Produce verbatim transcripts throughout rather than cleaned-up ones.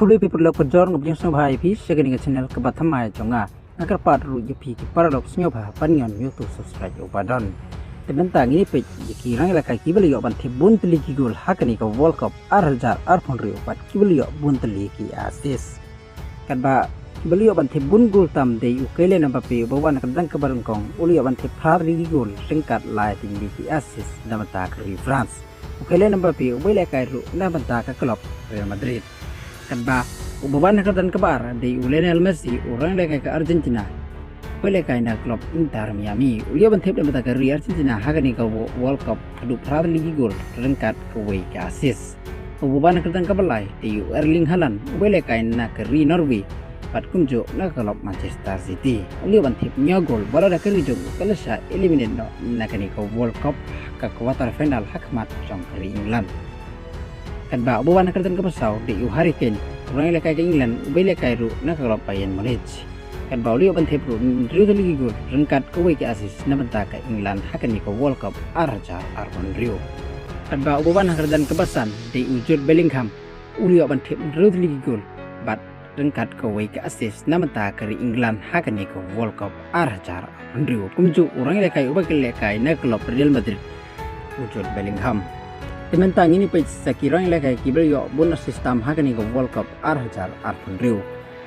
Khublei phi paralok, ka jor nga pdiang sngewbha ïa phi sha kane ka channel kaba thymmai jong nga. Nga kyrpad ruh ïa phi ki paralok sngewbha ban ñion ïa uto u subscribe uba don. Te mynta ngin ïa peit ïa ki rangïalehkai kiba la ïoh ban thep bun tylli ki gol ha kane ka World Cup ar hajar arphew hynriew bad kiba la ïoh bun tylli ki assist. Katba kiba la ïoh ban thep bun gol tam dei u Kylian Mbappe uba wan na ka dang kaba nyngkong, u la ïoh ban thep phra tylli ki gol ryngkat lai tylli ki assist na bynta ka ri France. U Kylian Mbappe uba ïalehkai ruh na bynta ka club Real Madrid. Katba uba wan na ka dang kaba ar dei u Lionel Messi, u rangïalehkai ka Argentina uba ïalehkai na club Inter Miami. U la ïoh ban thep na bynta ka ri Argentina ha kane ka Wo-, World Cup haduh phra tylli ki gol ryngkat kawei ka assist. Uba wan na ka dang kaba lai dei u Erling Haaland uba ïalehkai na ka ri Norway bad kumjuh na ka club Manchester City. U la ïoh ban thep hynñiew gol bad lada ka ri jong u ka la shah eliminate noh na kane ka World Cup ha ka quarter final ha khmat jong ka ri England. Katba uba wan na ka dang kaba saw dei u Harry Kane, u rangïalehkai ka England uba ïalehkai ruh na ka club Bayern Munich. Katba u la ïoh ban thep ruh hynriew tylli ki gol ryngkat kawei ka assist na bynta ka England ha kane ka World Cup ar hajar arphew hynriew. Katba uba wan na ka dang kaba san dei u Jude Bellingham, u la ïoh ban thep hynriew tylli ki gol bad ryngkat kawei ka assist na bynta ka ri England ha kane ka World Cup ar hajar arphew hynriew. Kumjuh u rangïalehkai uba ïalehkai na ka club Real Madrid, u Jude Bellingham. Te mynta ngin ïa peit sa ki rangïalehkai kiba la ïoh bun assist tam ha kane ka World Cup ar hajar arphew hynriew.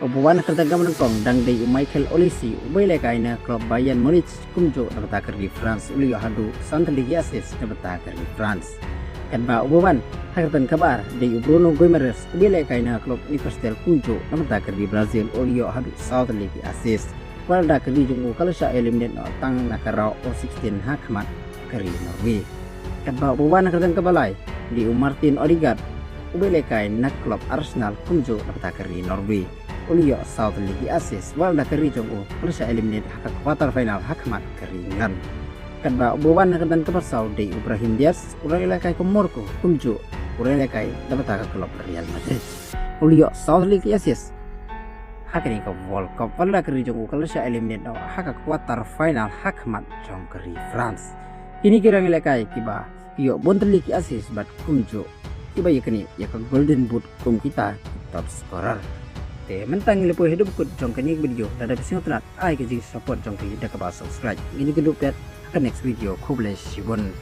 Uba wan na ka dang kaba nyngkong dang dei u Michael Olise uba ïalehkai na ka club Bayern Munich kumjuh na bynta ka ri France, u la ïoh haduh san tylli ki assist na bynta ka ri France. Katba uba wan ha ka dang kaba ar dei u Bruno Guimaraes uba ïalehkai na ka club Newcastle kumjuh na bynta ka ri Brazil, u la ïoh haduh saw tylli ki assist. Wat la ka ri jong u ka la shah eliminate noh tang na ka round of sixteen ha khmat ka ri Norway. Katba uba wan na ka dang kaba lai dei u Martin Odegaard uba ïalehkai na ka club Arsenal kumjuh na bynta ka ri Norway, u la ïoh saw tylli ki assist. Wat la ka ri jong u ka la shah eliminate ha ka quarter final ha khmat ka ri England. Katba uba wan na ka dang kaba saw dei u Brahim Diaz, u rangïalehkai ka Morocco kumjuh, u rangïalehkai na bynta ka club Real Madrid, u la ïoh saw tylli ki assist ha kane ka World Cup. Wat la ka ri jong u ka la shah eliminate noh ha ka quarter final ha khmat jong ka ri France. Kine ki rangïalehkai kiba ïoh bun tylli ki assist bad kumjuh kiba ïa kane ïa ka Golden Boot kum kita ki top scorer. Te mynta ngi la poi haduh ba kut jong kane ka video, lada phi sngewtynnat ai ka jingsupport jong phi da kaba subscribe. Ngin ïa kynduh pat ha ka next video. Khublei shibun.